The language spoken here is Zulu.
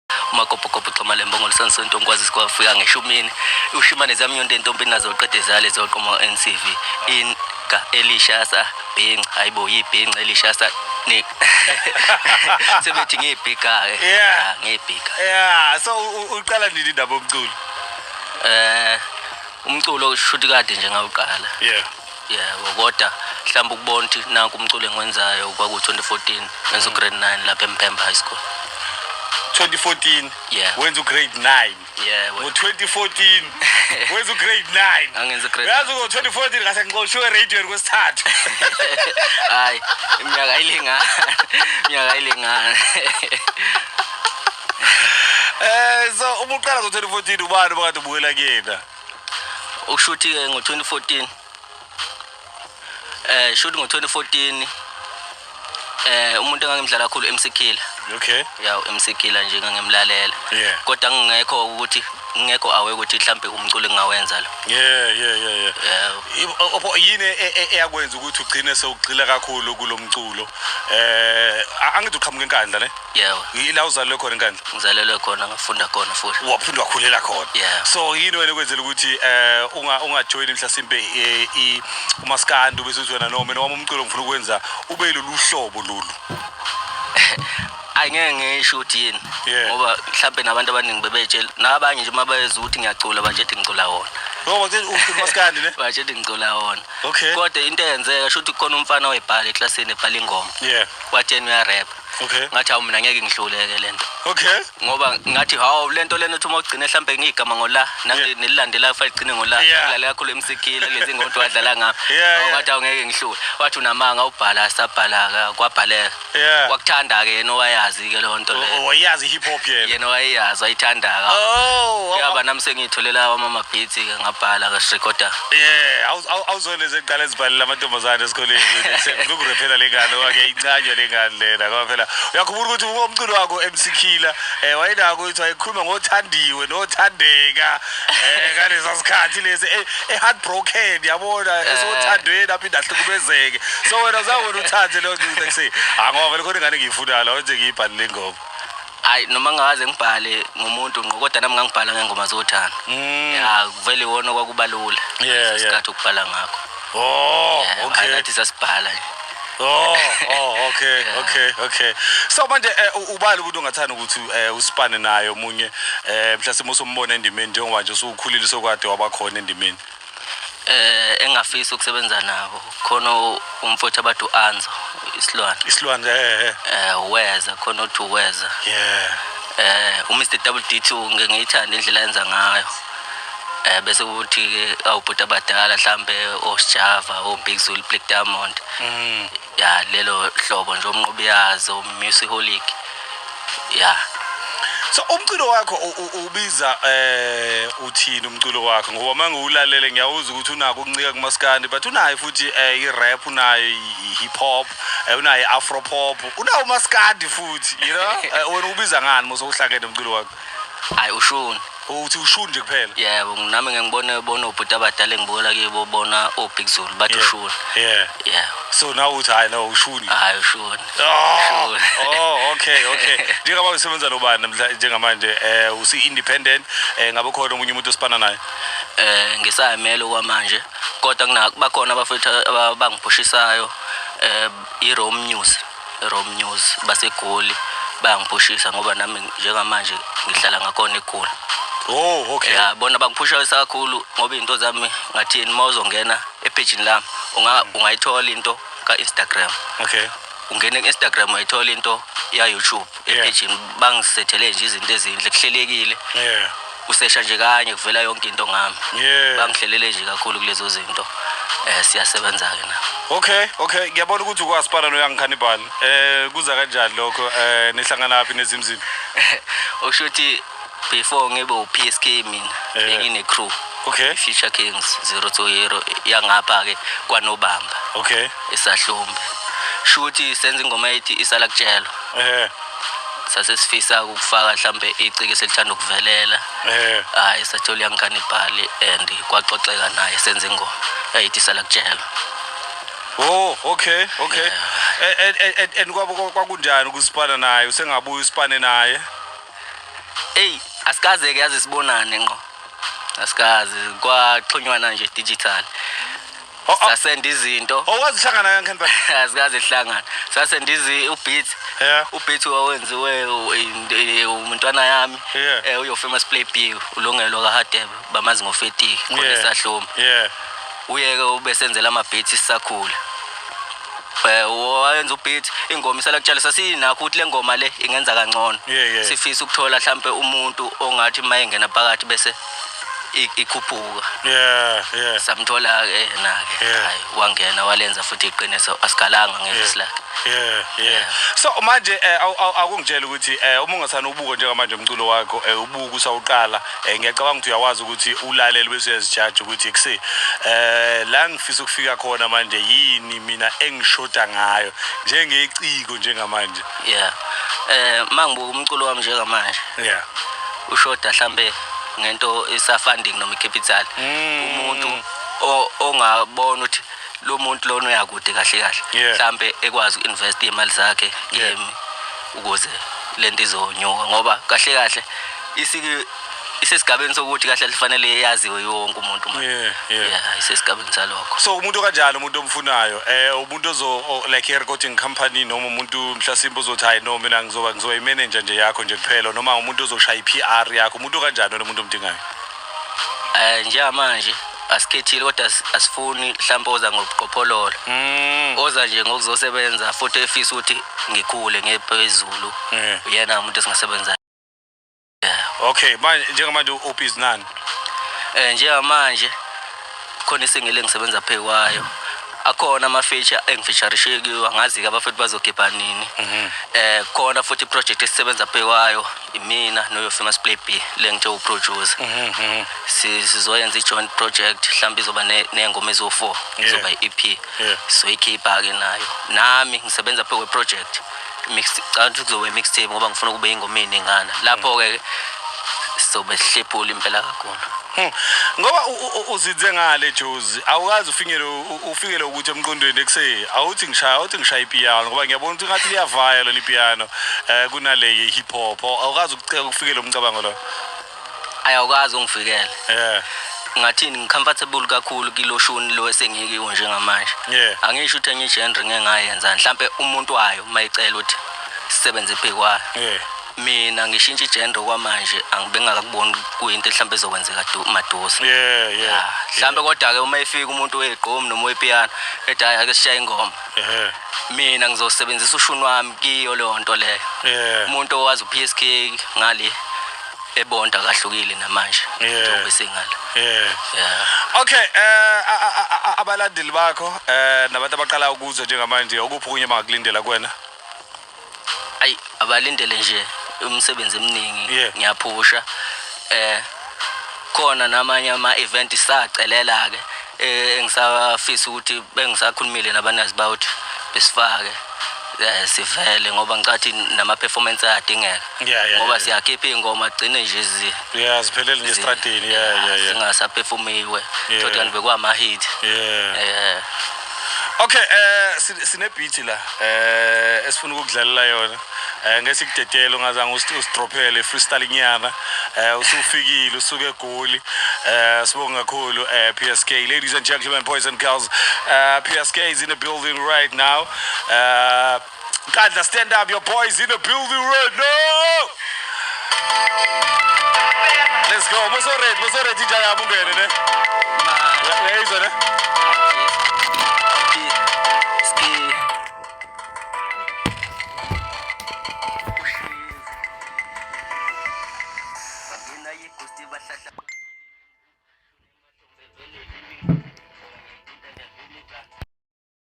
Umakopokopo uxhoma lembongolo sansonto ngikwazi sikwafika ngeshumini ushimane zamnyonto entombini nazo qede zale zoqoma NCV in ka elishasa bhinca hayibo yibhinca elishasa ni sebethi ngiyibhika ke. Yeah. Ngiyibhika. Yeah, so uqala nini indaba yomculo? Umculo shuthi kade nje ngawuqala. Yebo, kodwa mhlawumbe ukubona ukuthi nanku umculo engiwenzayo kwaku-2014 ngenza ugrade 9 lapha eMpemba High School. 2014? Yeah. Wenza ugrade 9? Yebo. Ngo-2014 wenza ugrade 9? Ngangenza ugrade. Uyazi ngo-2014 ngase ngixoshiwe eradiweni kwesithathu. Hayi, iminyaka ayilingani, iminyaka ayilingani. So uma uqala ngo-2014, ubani obakade ubukela kuyena? Ukushuthi-ke ngo-2014, shuthi ngo-2014 umuntu engangimdlala kakhulu MC Killer. Ya, MC Killer nje ngangimlalela. Kodwa ngingekho ukuthi ngingekho awe ukuthi mhlambe umculo engingawenza lo. Yeah. Yebo. Yini eyakwenza ukuthi ugcine sewugxila kakhulu kulomculo? Angithi uqhamuka eNkandla ne? Yebo. Ila uzalelwe khona eNkandla? Ngizalelwe khona, ngafunda khona futhi. Waphinda wakhulela khona. Yeah. So yini wena ekwenzela ukuthi ungajoin mhlasimpe umaskandi bese uthi wena no, mina wami umculo ngifuna ukwenza ube lolu hlobo lolu? Ayi, ngeke ngisho ukuthi yini. Ngoba mhlambe nabantu abaningi bebetshela, nabanye nje uma bezwa ukuthi ngiyacula batshethi ngicula wona. Ngoba kuthi ucula umaskandi ne? Batshethi ngicula wona. Okay. Kodwa into eyenzeka shuthi kukhona umfana oyibhala eklasini ebhala ingoma. Wathi yena uyarap. Okay. Ngathi hawu mina ngeke ngihluleke lento. Okay. Ngoba ngathi hawu lento lena uthi uma ugcine mhlambe ngigama ngola nelilandelayo fanele igcine ngola. Ngidlala kakhulu MC Killer lezi ngoma wadlala ngami. Ngathi hawu ngeke ngihlule. Wathi unamanga ubhala sabhala kwabhaleka. Wakuthanda ke yena owayazi ke leyo nto leyo. Wayazi hip hop yena. Yena wayazi wayithanda ka. Yaba nami sengitholela ama beats ke ngabhala ka recorder. Yeah, awuzoleze eqala ezibhalela amantombazane esikoleni. Sekurephela le ngane wake incanywe le ngane lena ngoba phela uyakhumbula ukuthi umculo wakho MC Killer wayenako ukuthi wayekhuluma ngothandiwe nothandeka ngalesa sikhathi lesi heartbroken yabona esothandweni aphinda ahlukumezeke. So wena uzawona uthathe lo nto ukuthi ngoba vele khona ingane ngiyifunayo la nje ngiyibhalile ingoma. Hayi, noma ngingaze ngibhale ngomuntu ngqo, kodwa nami ngangibhala ngengoma zothando. Ya, vele iwona kwakubalula. Isikhathi ukubhala ngakho. Oh, okay. Nathi sasibhala nje. Oh, oh, okay, okay, okay. So manje ubali ukuthi ungathanda ukuthi usipane naye omunye mhlawumbe usombona endimeni njengoba nje usukhulile sokade wabakhona endimeni. Engafisa ukusebenza nabo khona umfowethu abathi uAnzo Isilwane. Isilwane, Weza khona uthi uweza. uMr Double D2 ngeke ngiyithande indlela ayenza ngayo. Bese kuthi ke awubhuti abadala mhlambe oSjava, oBig Zulu, Black Diamond. Ya, lelo hlobo nje omnqobiyazo, Musiholiq. Ya. So umculo wakho ubiza uthini umculo wakho? Ngoba mangiwulalele ngiyawuzwa ukuthi unako ukuncika kumaskandi, but unayo futhi i-rap, unayo i-hip hop, unayo i-afro pop, unawo umaskandi futhi, you know? Wena ubiza ngani mose uhlangene umculo wakho? Hayi, ushuni. Uthi ushuni nje kuphela? Yebo, nami ngeke ngibone bona obhuti abadala engibukela kibo bona oBig Zulu bathi ushuni. So now uthi hayi no ushuni. Hayi ushuni. Oh, Ushuni. oh, okay, okay. Njengoba usebenza nobani namhla njengamanje usi independent, ngabe khona omunye umuntu osipana naye? Ngisayimele kwamanje kodwa bakhona abafethu abangiphushisayo, iRome News, iRome News baseGoli bayangiphushisa ngoba nami njengamanje ngihlala ngakhona eGoli. Oh, okay. Ya, bona bangiphusha kakhulu ngoba izinto zami ngathini uma uzongena epage lami ungayithola into ka Instagram. Okay. Ungena ku Instagram uyayithola into ya YouTube epage bangisethele nje izinto ezinhle kuhlelekile. Usesha nje kanye kuvela yonke into ngami. Bangihlelele nje kakhulu kulezo zinto. Siyasebenza ke na. Okay, okay. Ngiyabona ukuthi ukwasipana noYoung Cannibal. Kuza kanjani lokho? Nihlangana phi nezimzimba? Okusho ukuthi before ngibe uPSK mina bengine crew. Okay. Future Kings 0 to Hero yangapha ke kwaNobamba. Okay. Esahlombe. Shuthi senza ingoma ethi isala kutshelwa. Sase sifisa ukufaka mhlambe icike selithanda ukuvelela. Hayi sathola Young Cannibal and kwaxoxeka naye senza ingoma eyithi isala kutshelwa. Oh, okay, okay. And kwakunjani ukusipana naye? Usengabuya usipane naye? Ey, asikaze ke yazi sibonane ngqo. Asikaze, kwaxhunywana nje digital. Sasenda izinto. Owazi hlangana kanjani? Asikaze sihlangana. Sasenda izi ubeat. Ubeat wawenziwe umntwana yami. Uyo famous play B ulungelo kaHadebe bamazi ngofetiki khona esahloma. Uyeke ubesenzela ama beats sisakhula. Wayenza ubeat ingoma isala kutshela sasinakho ukuthi le ngoma le ingenza kangcono. Sifisa ukuthola mhlambe umuntu ongathi mayengena phakathi bese ikhuphuka. Samthola ke yena ke, hayi wangena walenza futhi iqiniso, asigalanga ngevesi lakhe. So manje akungitshela ukuthi uma ungathanda ubuka njengamanje umculo wakho, ubuka usawuqala, ngiyacabanga ukuthi uyakwazi ukuthi ulalele bese uyazijaja ukuthi kuse la ngifisa ukufika khona manje yini mina engishoda ngayo njengeciko njengamanje. Mangibuka umculo wami njengamanje. Ushoda mhlambe ngento isa funding noma icapital. Umuntu ongabona ukuthi lo muntu lona uyakude kahle kahle, mhlambe ekwazi ukinvest imali zakhe kimi ukuze lento izonyuka, ngoba kahle kahle isiki isesigabeni sokuthi kahle lifanele yaziwe yonke umuntu manje. Isesigabeni salokho. So umuntu kanjani umuntu omfunayo? Umuntu ozo like a recording company noma umuntu mhlasimbe ozothi hayi no mina ngizoba imanager nje yakho nje kuphela, noma umuntu ozoshaya iPR yakho, umuntu kanjani lo muntu omdingayo? Njengamanje asikhethile kodwa asifuni mhlawumbe oza ngobuqophololo. Oza nje ngokuzosebenza futhi efisa ukuthi ngikhule ngephezulu. Uyena umuntu esingasebenza. Okay, manje njengamanje ubhizi nani? Njengamanje khona isingile engisebenza phe kwayo. Akhona ama feature engifeatureishe kuyo, angazi ke abafethu bazokhipha nini. Khona futhi iproject esisebenza phe kwayo imina noyo famous play B lengithe uproducer. Sizoyenza i-joint project, mhlawumbe izoba nengoma ezo4, izoba i-EP. Sizoyikhipha ke nayo. Nami ngisebenza phe kwe project. Mix, cha kuzoba mixtape ngoba ngifuna kube ingoma eningana. Lapho ke sizobe sihlephula impela kakhulu. Ngoba uzinze ngale Jozi, awukazi ufikele ukuthi emqondweni ekuse awuthi ngishaya ipiano, ngoba ngiyabona ukuthi ngathi liyavaya leli piano kunale hip hop. Awukazi ukufikele umcabango lo? Ayawukazi ungifikele. Ngathini ngicomfortable kakhulu kiloshuni lo esengikiwo njengamanje. Angisho ukuthi enye genre ngeke ngayenza, mhlambe umuntu wayo mayicela ukuthi sisebenze phekwayo. Mina ngishintsha igenre kwamanje angibengakuboni kuyinto mhlambe ezokwenzeka maduze. Mhlambe kodwa ke uma efika umuntu wegqomu noma wepiano ethi hayi ake sishaye ingoma. Mina ngizosebenzisa ushuni wami kiyo leyo nto leyo. Umuntu owazi uPSK ngale ebonda kahlukile namanje njengoba singala. Okay, abalandeli bakho nabantu abaqala ukuzwa njengamanje okuphi okunye bangakulindela kuwena? Ayi abalindele nje umsebenzi eminingi, ngiyaphusha. Khona namanye ama event sacelela ke engisafisa ukuthi bengisakhulumile nabanazi bawuthi besifake sivele, ngoba ngicathi nama performance ayadingeka. Ngoba siyakhipha ingoma gcine nje ziphelele nje estradini. Zingasaperformiwe. Thothi kanti bekwama hit. Okay, sine beat la esifuna ukudlalela yona. Ngesikudedela ungazange usidrophele freestyle nyana. Usufikile usuke eGoli. Sibonga kakhulu PSK. Ladies and gentlemen, boys and girls, PSK is in the building right now. Nkandla, stand up, your boys in the building right now. Let's go. Muso ready njaya mungene ne. Uyayizwa ne? Ski.